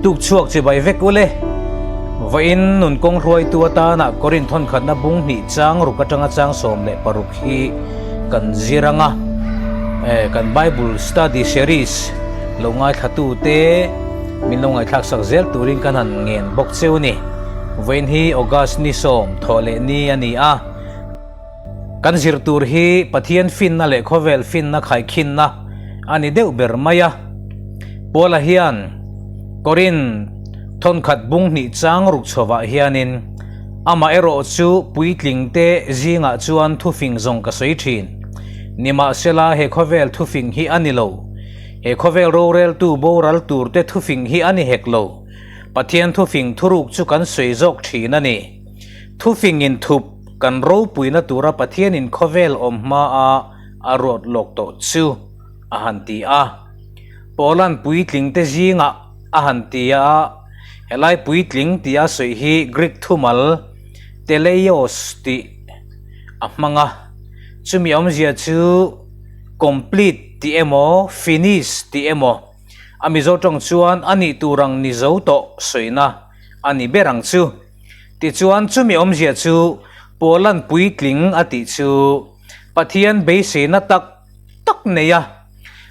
Tukchhuak chibai vek ule. Vawiin nun kawng hruaitu atana Korinth thawnkhatna bung hnih chang ruk atanga chang 16 hi kan zir ang a. Kan Bible Study Series lo ngaithlatute min lo ngaihthlaksak zel turin kan han ngen bawk cheu ni. Vawiin hi August ni sawm thawh leh ni a ni a. Kan zir tur hi Pathian finna leh khawvel finna khaikhinna a ni deuh ber mai a. Paula hian Korinth thawnkhat bung hnih chang ruk chhovah hianin amah erawh chu puitlingte zingah chuan thufing zawng ka sawi thin. Nimahsela he khawvel thufing hi a ni lo. He khawvel roreltu boral turte thufing hi a ni hek lo. Pathian thufing thuruk chu kan sawi zawk thin a ni. Thufingin thup kan ropuina tura Pathianin khawvel awm hmaa a ruat lawk tawh chu a han ti a. Paula'n puitlingte zingah a han ti a, helai puitling tia sawi hi Greek thumal teleios tih a hmang a, chumi awmzia chu complete tih emaw finish tih emaw a Mizo tawng chuan a nih tur ang ni zo tawh sawina a ni ber ang chu. Tichuan chumi awmzia chu Paula'n puitling a tih chu Pathian beiseina tak tak nei a,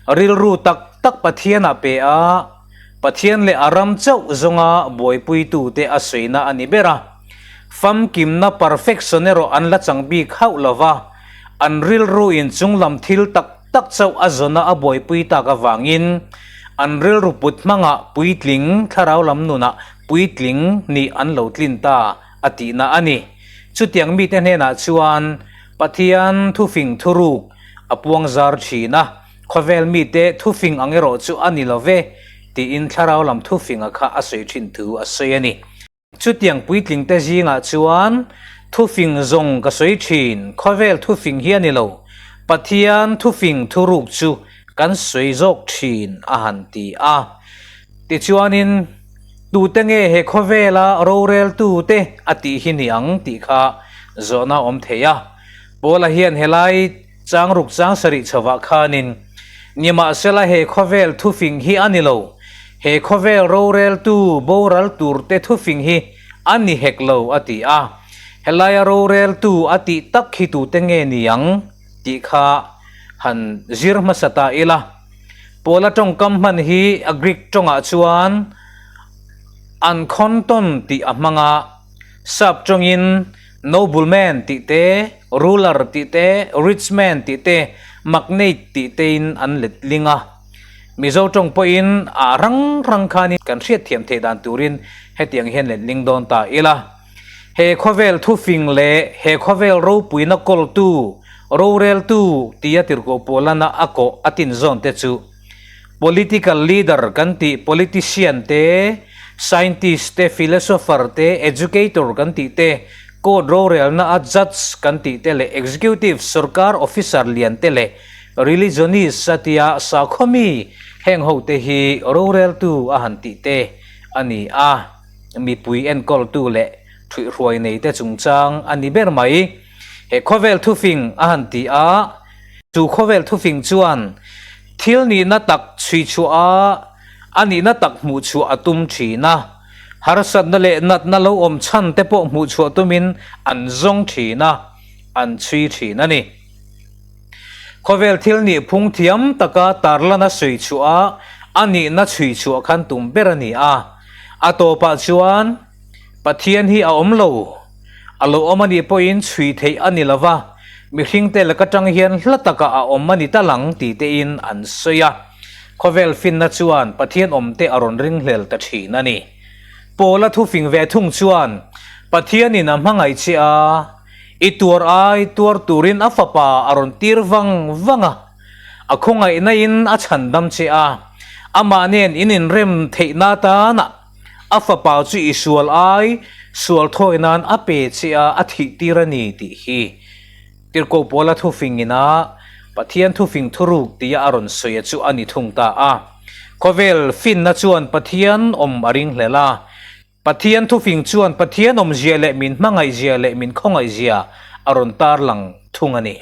rilru tak tak Pathian a pe a, Pathian leh a ram chauh zawnga buaipuitute a sawina a ni ber a. Famkimna perfection erawh an la chang bik hauh lo va, an rilru in chunglam thil tak tak chauh a zawna a buaipui tak avangin an rilru put hmangah puitling thlarau lam nunah puitling nih an lo tlin ta a tihna a ni. Chutiang mite hnenah chuan Pathian thufing thuruk a puang zar thin a, khawvel mite thufing ang erawh chu a ni lo ve tiin thlarau lam thufinga kha a sawi thin thu a sawi a ni. Chutiang puitlingte zingah chuan thufing zawng ka sawi thin, khawvel thufing hi a ni lo, Pathian thufing thuruk chu kan sawi zawk thin a han ti a. Tichuanin, tute nge he khawvela roreltute a tih hi ni ang tih kha zawhna a awm thei a. Paula hian helai chang ruk chang sarih chhovah khanin, Nimahsela he khawvel thufing hi a ni lo, he khawvel roreltu boral turte thufing hi a ni hek lo a ti a. Helaia roreltu a tih tak hi tute nge ni ang tih kha han zir hmasa ta ila. Paula tawngkam hman hi a Greek tawngah chuan ankhonton tih a hmang a, Sap tawngin nobleman tih te, ruler tih te, rich man tih te, magnate tih tein an let ling a. Mizo tawng pawhin a rang rang khanin kan hriatthiam theih dan turin hetiang hian let ling dawn ta ila. He khawvel thufing leh he khawvel ropuina kawltu, roreltu tia tirhkoh Paulana a kawh a tin zawn te chu Political leader kan tih politician te, scientist te, philosopher te, educator kan tih te, court rorelna a judge kan tih te leh executive sorkar officer lian te leh religionist a tia sakhaw mi heng ho te hi roreltu a han tih te a ni a. Mipui enkawltu leh thuihhruai nei te chungchang a ni ber mai. He khawvel thufing a han ti a, chu khawvel thufing chuan thil nihna tak chhui chhuah a, a nihna tak hmuh chhuah a tum thin a. Harsatna leh natna lo awm chhan te pawh hmuh chhuah tumin an zawng thin a, an chhui thin a ni. Khawvel thil nih phung thiam taka tarlana sawi chhuah a, a nihna chhui chhuah khan tum ber a ni a. A tawpah chuan Pathian hi a awm lo. A lo awm a nih pawhin chhui theih a ni lo va, mihringte laka tang hian hla takah a awm a ni tal ang tih tein an sawi a. Khawvel finna chuan Pathian awmte a rawn ringhlel ta thin a ni. Paula thufing ve thung chuan Pathianin a hmangaih che a, i tuar ai tuar turin a fapa a rawn tir vang vang a, a khawngaihna in a chhandam che a, amah nen in inrem theihna atana a fapa chu i sual ai sual thawi nan a pe che a, a thih tir a ni tih hi Tirhkoh Paula thufing ina Pathian thufing thuruk tia a rawn sawi a chu a ni thung ta a. Khawvel finna chuan Pathian awm a ringhlel a, Pathian thufing chuan Pathian awmzia leh min hmangaihzia leh min khawngaihzia a rawn tarlang thung a ni.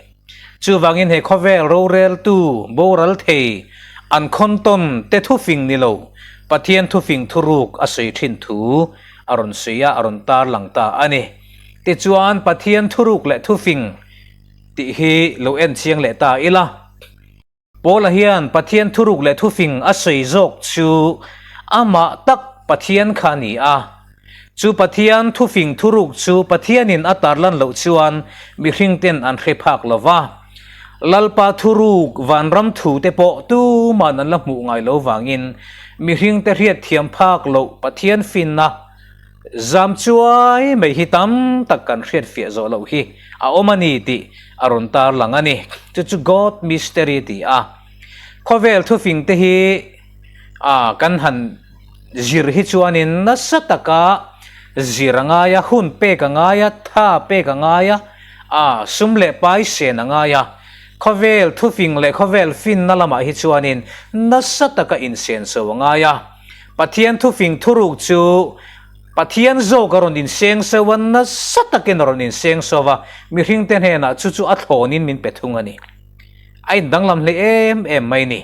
Chuvangin he khawvel roreltu boral thei an khawntawn te thufing ni lo. Pathian thufing thuruk a sawi thin thu a rawn sawi a, a rawn tarlang ta a ni. Tichuan, Pathian thuruk leh thufing tih hi lo en chiang leh ta ila. Paula hian Pathian thuruk leh thufing a sawi zawk chu amah tak Pathian kha a ni a. Chu Pathian thufing thuruk chu Pathianin a tarlan loh chuan mihringten an hre phak lo va. Lalpa thuruk vanram thute pawh tuman an la hmuh ngai lo vangin mihringte hriatthiam phak loh Pathian finna Zam chuai mai hi tam tak kan hriatfiah zawh loh hi a awm a ni tih a rawn tarlang a ni. Chu chu God Mystery ti a. Khawvel thufing te hi a kan han zir hi chuanin nasa taka zir a ngai a, hun pek a ngai a, tha pek a ngai a, a sum leh pai sen a ngai a. Khawvel thufing leh khawvel finna lamah hi chuanin nasa taka insenso a ngai a. Pathian thufing thuruk chu Pathian zawk a rawn inseng so a, nasa takin a rawn inseng so va, mihringte hnenah chu chu a thlawnin min pe thung a ni. A indanglam hle em em mai ni.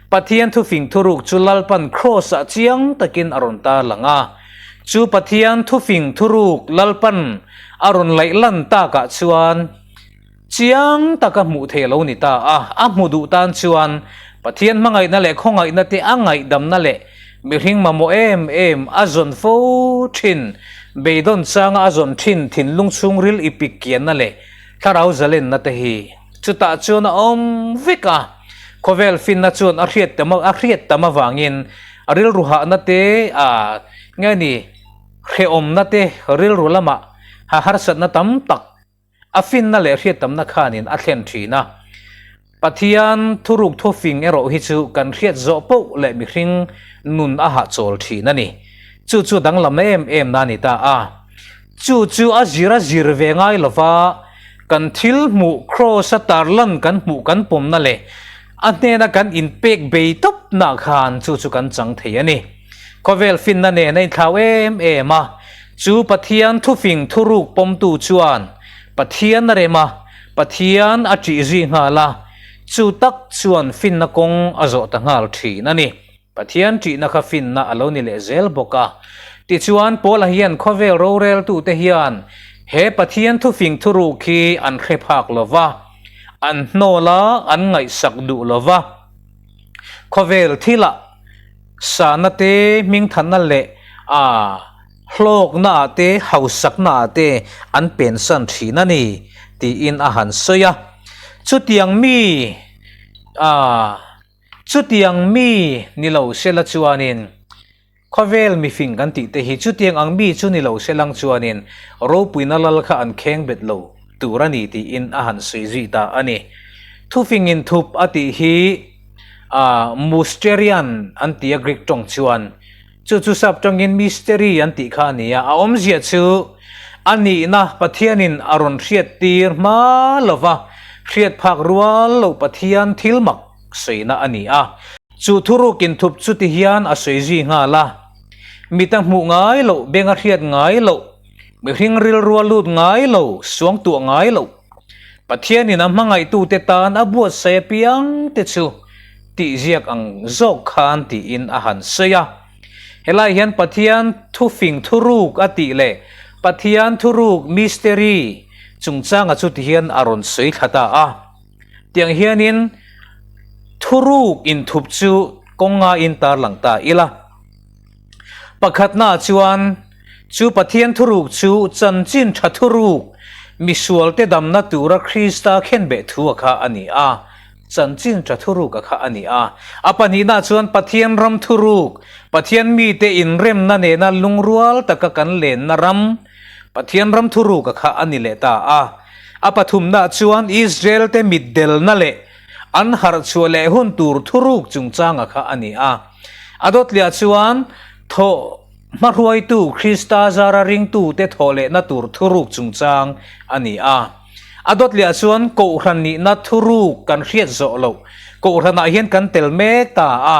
Pathian thufing thuruk chu Lalpan Kraws-ah chiang takin a rawn tarlang a. Chu Pathian thufing thuruk Lalpan a rawn laih lan takah chuan, Chiang taka hmuh theih a lo ni ta a, a hmu duh tan chuan Pathian hmangaihna leh khawngaihna te a ngaihdamna leh mihring mamawh em em a zawn fo thin, beidawn changa a zawn thin thinlung chhungril i pik kianna leh thlarau zalenna te hi chutah chuan a awm vek a. Khawvel finna chuan a hriat tam a hriat tam avangin a rilru hahna te a nge ni hrehawmna te rilru lamah ha harsatna tam tak A finna leh hriattamna khanin a thlen thin a. Pathian thuruk thufing erawh hi chu kan hriat zawh poh leh mihring nun a hahchawl thin a ni. Chu chu danglam em em na a ni ta a. Chu chu a zir a zir ve ngai lova kan thil hmuh kraws a tarlan kan hmuh kan pawmna leh a hnena kan inpek bei tawpna khan chu chu kan chang thei a ni. Khawvel finna nen a inthlau em em a, chu Pathian thufing thuruk pawmtu chuan Pathian a rem a, Pathian a ṭih zui nghal a, chu tak chuan finna kawng a zawh ta nghal ṭhin a ni. Pathian ṭihna kha finna a lo ni leh zel bawk a. Tichuan, Paula hian khawvel roreltute hian he Pathian thufing thuruk hi an hre phak lo va, an hnawl a, an ngaihsak duh lo va, Khawvel thilah sahna te, hmingthanna leh a hlawkna ah te, hausakna ah te an pensan thin a ni tiin a han sawi a. Chutiang mi a chutiang mi ni lo sela chuanin Khawvel mifing kan tih te hi chutiang ang mi chu ni lo se lang chuanin ropuina lal kha an kheng bet lo tur a ni tiin a han sawi zui ta a ni. Thufingin thup a tih hi ah Musterian an ti a Greek tawng chuan chu chu sap tawngin mystery an tih kha a ni a, a awmzia chu a nihna Pathianin a rawn hriat tir hma lova hriat phak rual loh Pathian thil mak sawina a ni a. Chu thurukin thup chu ti hian a sawi zui nghal a, Mit a hmuh ngai loh, beng a hriat ngai loh, mihring rilrua lut ngai lo, suangtuah ngai loh, Pathianin a hmangaihtute tan a buatsaih apiang te chu tihziak ang zawk khan tiin a han sawi a. Helai hian Pathian thufing thuruk a tih leh Pathian thuruk, mystery, chungchanga chu ti hian a rawn sawi thla ta a. Tiang hianin thuruk inthup chu kawng ngaiin tarlang ta ila. Pakhatnaah chuan chu Pathian thuruk chu chanchin tha thuruk misualte damna tura Krista khenbeh thu a kha a ni a, chanchin tha thuruk a kha a ni a. A pahnihnaah chuan Pathian ram thuruk, Pathian mite inremna nena lungrual taka kan lenna ram, Pathian ram thuruk a kha a ni leh ta a. A pathumna chuan Israel-te mitdelna leh an harh chhuah leh hun tur thuruk chungchanga kha a ni a. A dawtliah chuan thawh hmahruaitu Krista zara ringtute thawh lehna tur thuruk chungchang a ni a. A dawtliah chuan Kohhran nihna thuruk kan hriat zawh loh Kohhranah hian kan tel mek ta a.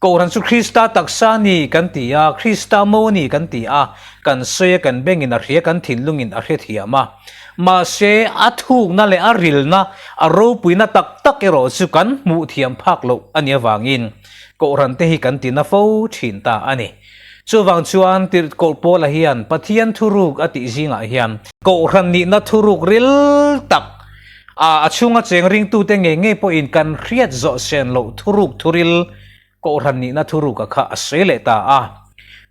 Kohhran chu Krista taksa ni kan ti a, Krista mo ni kan ti a, kan sawi a, kan bengin a hria, kan thinlungin a hrethiam a. Mahse, a thukna leh a rilna, a ropuina tak tak erawh chu kan hmuh thiam phak loh a nih avangin Kohhran te hi kan ti na fo thin ta a ni. Chuvang chuan Tirhkoh Paula hian Pathian thuruk a tih zingah hian Kohhran nihna thuruk ril tak a a chhunga cheng ringtute ngei ngei pawhin kan hriat zawh sen loh thuruk thuril Kohhran nihna thuruka kha a sawi leh ta a.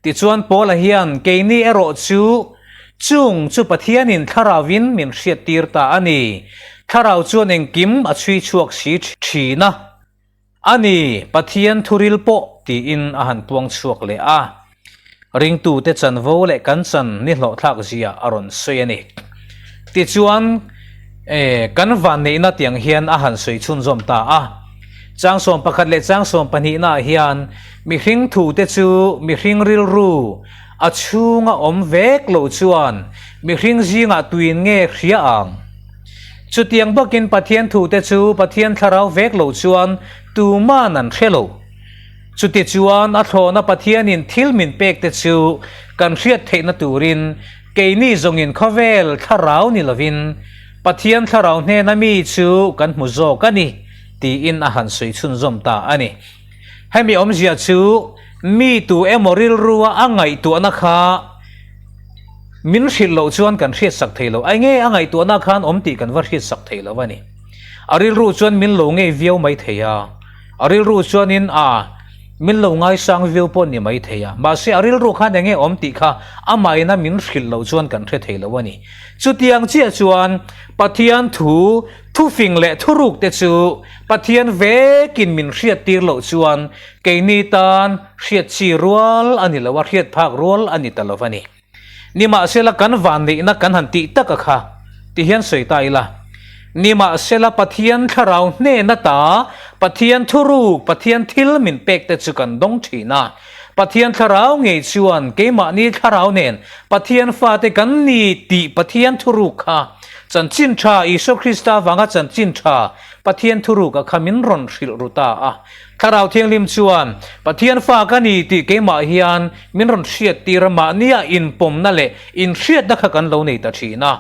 Tichuan Paula hian keini erawh chu chung chu Pathianin Thlarauvin min hriattir ta a ni. Thlarau chuan engkim a chhui chhuak si thin a. A ni, Pathian thuril pawh tiin a han puang chhuak leh a. Ringtute chanvo leh kan chan ni hlawhthlak zia a rawn sawi a ni. Tichuan, kan vanneihna tiang hian a han sawi chhunzawm ta a. Chang 11 leh chang 12 naah hian mihring thute chu mihring rilru a chhunga awm vek lo chuan mihring zingah tuin nge hria ang? Chutiang bawkin Pathian thute chu Pathian thlarau vek lo chuan tuman an hre lo. Chutichuan a thlawhna Pathianin thil min pek te chu kan hriat theihna turin keini zawngin khawvel thlarau ni lovin Pathian thlarau hnena mi chu kan hmu zawk a ni tiin a han sawi chhunzawm ta a ni. Hemi awmzia chu mi tu emaw rilrua a ngaihtuahna kha min hrilh loh chuan kan hriatsak thei lo. Enge a ngaihtuahna khan awm tih kan va hriatsak thei lo a ni. A rilru chuan min lo ngei viau mai thei a. A rilru chuanin a min lo ngaisang viau pawh ni mai thei a, mahse a rilru khan enge awm tih kha amahin a min hrilh loh chuan kan hre thei lo a ni. Chutiang chiah chuan Pathian thu, thufing leh thuruk te chu Pathian vekin min hriattir loh chuan keini tan hriat chi rual a ni lo a, hriat phak rual a ni ta lo a ni. Nimahsela kan vanneihna kan han tih tak a kha ti hian sawi ta ila. Nimahsela Pathian thlarau hnena ta Pathian thuruk, Pathian thil min pek te chu kan dawng thin a. Pathian thlarau ngei chuan keimahni thlarau nen Pathian fate kan ni tih Pathian thuruk kha chanchin tha Isua Krista vanga chanchin tha Pathian thuruk a kha min rawn hrilh ru ta a. Thlarau Thianghlim chuan, Pathian fa ka ni tih keimah hian min rawn hriattir a, mahnia inpawmna leh inhriatna kha kan lo nei ta thin a.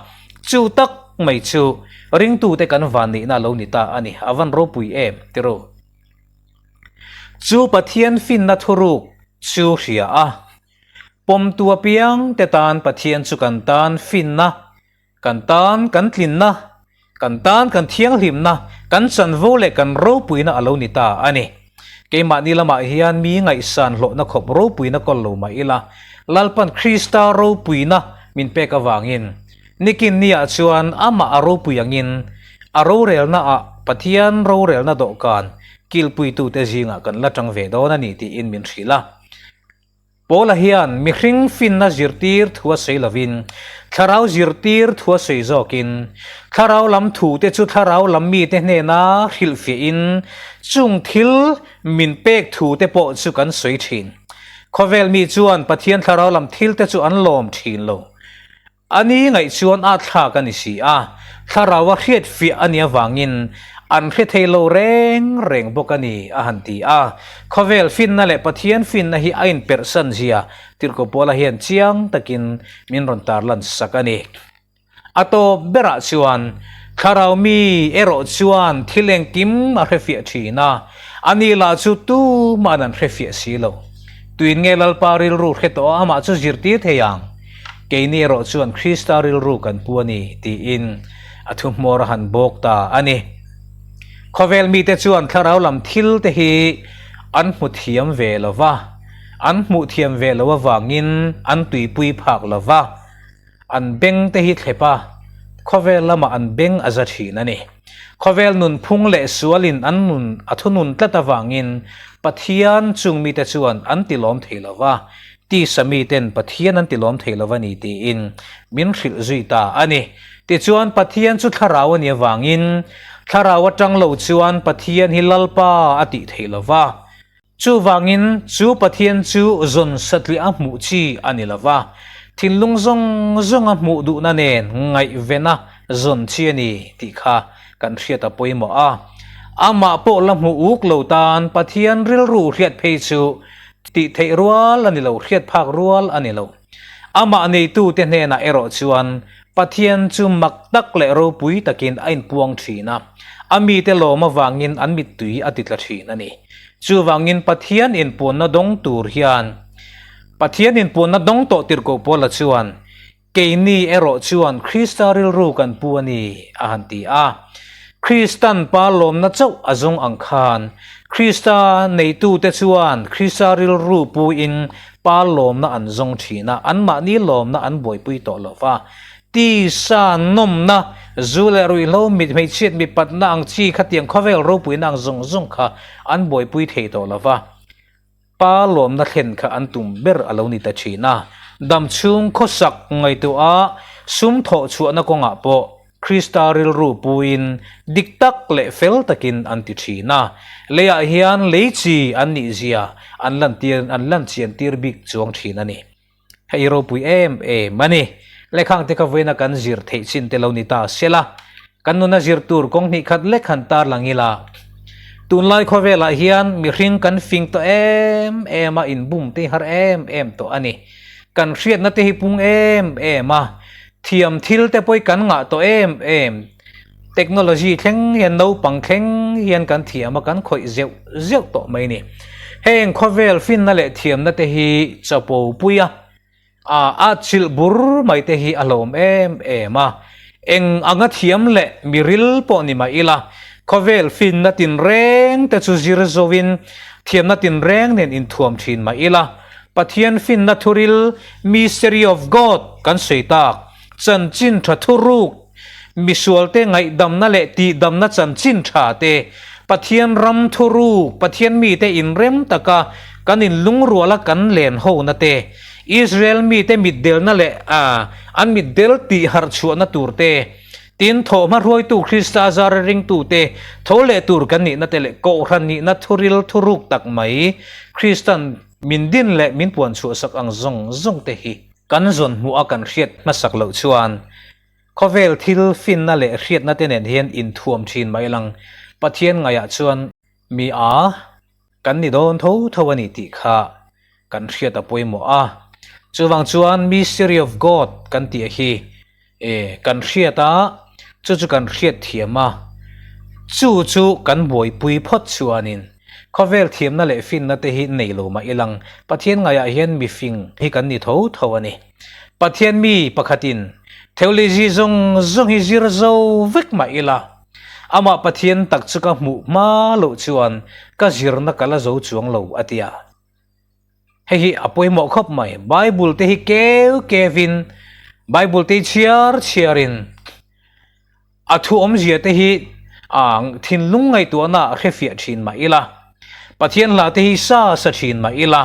Chu tak mai chu ringtute kan vanneihna a lo ni ta a ni. A van ropui em tiro. Chu Pathian finna thuruk chu hria a, pawmtu apiangte tan Pathian chu kan tan finna Kan tan kan tlinna, kan tan kan thianghlimna, kan chanvo leh kan ropuina a lo ni ta a ni. Keimahni lamah hian mi ngaihsan hlawhna khawp ropuina kawl lo mah ila, Lalpan Krista ropuina min pek avangin, nikin niah chuan amah a ropui angin a rorelnaah Pathian rorelna dawhkan kilpuitute zingah kan la tang ve dawn a ni tiin min hrilh a. Paula hian mihring finna zirtir thu a sawi lovin, thlarau zirtir thu a sawi zawkin, thlarau lam thute chu thlarau lam mite hnena hrilhfiahin chung thil min pek thute pawh chu kan sawi thin. Khawvel mi chuan Pathian thlarau lam thilte chu an lawm thin lo. A ni ngaih chuan a thlak a ni si a, thlarau a hriat fiah a nih avangin an hre thei lo reng reng bawk a ni, a han ti a. Khawvel finna leh Pathian finna hi a inperhsan zia Tirhkoh Paula hian chiang takin min rawn tarlan sak a ni. A tawp berah chuan thlarau mi erawh chuan thil engkim a hre fiah thin a, a ni lah chu tuman an hre fiah si lo. Tuin nge Lalpa rilru hre tawh a, amah chu zirtir thei ang? Keini erawh chuan Krista rilru kan pu a ni, tiin a thuhmawr a han bawk ta a ni. Khawvel mite chuan thlarau lam thil te hi an hmu thiam ve lo va, an hmuh thiam ve lo avangin an tuipui phak lo va, an beng te hi thlep a, khawvel lamah an beng a za thin a ni. Khawvel nunphung leh sualin an nun a thunun tlat avangin Pathian chung mite chuan an tilawm thei lo va, Tisa miten Pathian an tilawm thei lo a ni tiin min hrilh zui ta a ni. Tichuan Pathian chu thlarau a nih avangin thlarau atang lo chuan Pathian hi Lalpa a tih theih lo va. Chuvangin chu Pathian chu zawn satliah a hmuh chi a ni lo va, thinlung zawng zawnga hmuh duhna nen ngaihvena zawn chi a ni tih kha kan hriat a pawimawh a. Amah pawh la hmuh uk lo tan Pathian rilru hriat phei chu Tih theih rual a ni lo, hriat phak rual a ni lo. Amah neitute hnenah erawh chuan Pathian chu mak tak leh ropui takin a inpuang thin a, a mite lawm avangin an mittui a titla thin a ni. Chuvangin Pathian inpuanna dawng tur hian Pathian inpuanna dawng tawh tirhkoh Paula chuan, Keini erawh chuan Krista rilru kan pu a ni, a han ti a. Kristan pa lawmna chauh a zawng ang khan, Krista neitute chuan Krista rilru puin pa lawmna an zawng thin a, anmahni lawmna an buaipui tawh lo va. Tisa nawmna, zu leh ruihhlo, mit hmeichhiat mipatna ang chi khatiang khawvel ropuina ang zawng zawng kha an buaipui thei tawh lo va. Pa lawmna thlen kha an tum ber a lo ni ta thin a, dam chhung khawsak ngaihtuah sum thawh chhuahna kawngah pawh Krista rilru puin dik tak leh fel takin an ti thin a, leiah hian lei chi an nih zia an lantir an lan chian tir bik chuang thin a ni. Hei ropui em em a ni. Lehkhang te kha vawiina kan zir theih chin te lo ni ta sela, kan nuna zir tur kawng hnih khat lek han tar lang ila. Tunlai khawvelah hian mihring kan fing tawh em em a, inbum te hi har em em tawh a ni. Kan hriatna te hi pung em em a, thiam thil te pawh hi kan ngah tawh em em. Technology thleng hian naupang thleng hian kan thiam a, kan khawih zeuh zeuh tawh mai ni. Heng khawvel finna leh thiamna te hi chapo pui a, a chilh bur mai te hi a hlawm em em a. Eng anga thiam leh miril pawh ni mah ila, khawvel finna tinreng te chu zir zoin thiamna tinreng nen inthuam thin mah ila, Pathian finna thuril, mystery of God, kan sawi tak, chanchin tha thuruk, Misualte ngaihdamna leh tihdamna chanchin tha te, Pathian ram thuruk, Pathian mite inrem taka kan inlungruala kan len hona te, Israel mite mitdelna leh an mitdel tih harh chhuahna tur te, tin thawhhma hruaitu Krista zara ringtute tho leh tur kan nihna te leh Kohhran nihna thuril thuruk tak mai Kristan min din leh min puan chhuahsak ang zawng zawng te hi kan zawn hmuh a kan hriat hmasak loh chuan Khawvel thil finna leh hriatna te nen hian inthuam thin mai lang. Pathian ngaihah chuan mi a kan ni dawn tho tho a ni tih kha kan hriat a pawimawh a. Chuvang chuan Mystery of God kan tih hi e kan hriat a, chu chu kan hriat thiam a, chu chu kan buaipui phawt chuanin khawvel thiamna leh finna te hi nei lo mah ilang Pathian ngaihah hian mifing hi kan ni tho tho a ni. Pathian mi pakhatin theology zawng zawng hi zir zo vek mah ila, amah Pathian tak chu ka hmuh hma loh chuan ka zirna ka la zo chuang lo a ti a. Hei hi a pawimawh khawp mai. Bible te hi keu keuin, Bible te hi chhiar chhiarin a thu awmzia te hi thinlung ngaihtuahna a hrefiah thin mah ila, Pathian hla te hi sa sa thin mah ila,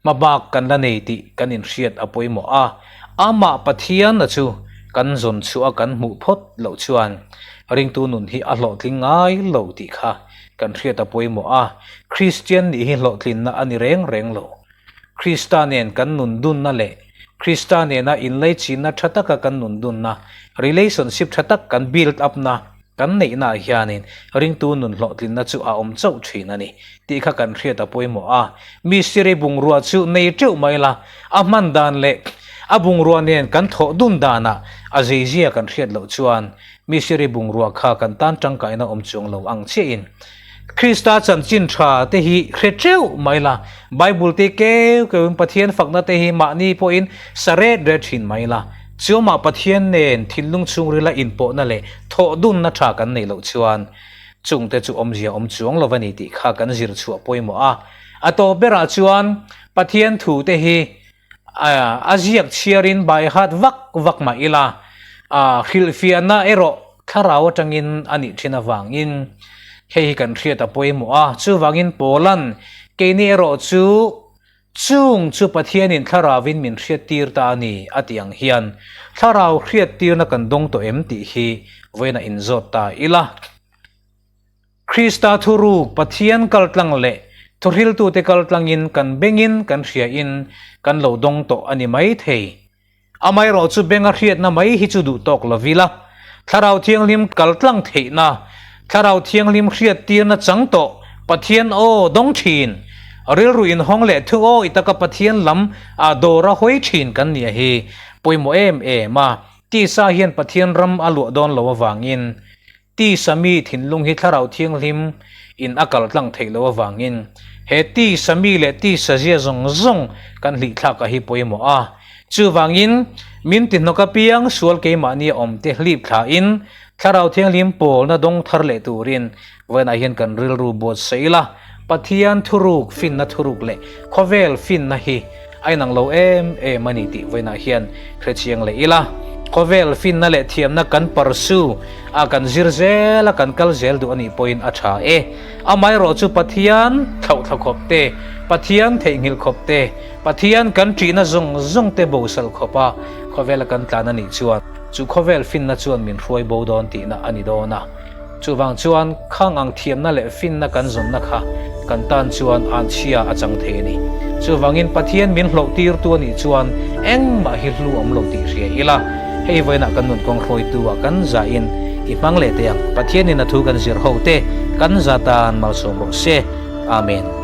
Hmabak kan la nei tih kan inhriat a pawimawh a, amah Pathianna chu kan zawn chhuah a kan hmuh phawt loh chuan ringtu nun hi a hlawhtling ngai lo tih kha kan hriat a pawimawh a, Kristian nih hi hlawhtlinna a ni reng reng lo. Krista nen kan nun dunna leh Krista nena inlaichinna tha taka kan nun dunna, relationship tha tak kan build up na, Kan neihnaah hianin ringtu nun hlawhtlinna chu a awm chauh thin a ni tih kha kan hriat a pawimawh a. Mistiri bungrua chu nei teuh mai la, a hman dan leh a bungrua nen kan thawh dun danah a zeizia kan hriat loh chuan mistiri bungrua kha kan tan tangkaina awm chuang lo ang chiahin Krista chanchin tha te hi hre teuh mai la, Bible te keu keuin Pathian fakna te hi mahni pawhin sa ret ret thin mai la, Chuamah Pathian nen thinlung chhungrila inpawhna leh thawh dunna tha kan neih loh chuan chungte chu awmzia awm chuang lo a ni tih kha kan zir chhuah pawimawh a. A tawp berah chuan Pathian thu te hi a ziak chhiarin baihat vak vak mah ila, hrilhfiahna erawh thlarau atangin a nih thin avangin hei hi kan hriat a pawimawh a. Chuvangin Paula'n keini erawh chu Chung chu Pathianin Thlarauvin min hriattir ta a ni, a tih ang hian Thlarau hriattirna kan dawng tawh em tih hi vawiinah inzawt ta ila. Krista thuruk Pathian kaltlang leh thuhriltute kaltlangin kan bengin kan hriain kan lo dawng tawh a ni mai thei. Amaherawh chu benga hriatna mai hi chu duh tawk lo ila, Thlarau Thianghlim kaltlang theihna, Thlarau Thianghlim hriattirna chang tawh Pathian aw dawng thin, rilru inhawng leh thu awi taka Pathian lam a dawr a hawi thin kan nia hi pawimawh em em a. Tisa hian Pathian ram a luah dawn lo avangin Tisa mi thinlung hi Thlarau Thianghlim in a kal tlang theih loh avangin he tisa mi leh tisa zia zawng zawng kan hlih thlak a hi pawimawh a. Chuvangin, min ti hnawk apiang sual keimahni a awm te hlip thla in Thlarau Thianghlim pawlna dawng thar leh turin vawiinah hian kan rilru buatsaih ila, Pathian thuruk finna thuruk leh khawvel finna hi a inang lo em em a ni tih vawiinah hian hrechiang leh ila. Khawvel finna leh thiamna kan pursue a, kan zir zel a, kan kal zel duh a nih pawhin a tha e. Amaherawh chu Pathian thlauhthla khawp te, Pathian theihnghilh khawp te, Pathian kan ṭihna zawng zawng te bosal khawp a khawvela kan tlan a nih chuan chu khawvel finna chuan min hruai bo dawn tihna a ni dawn a. Chuvang chuan khang ang thiamna leh finna kan zawnna kha kan tan chuan anchhia a chang thei a ni. Chuvangin Pathian min hlauh tirtu a nih chuan engmah hi hlu awm lo tih hria ila, hei vawiinah kan nun kawng hruaitu ah kan zahin i hmang leh teh ang. Pathianin a thu kan zir ho te kan za tan malsawm rawh se. Amen.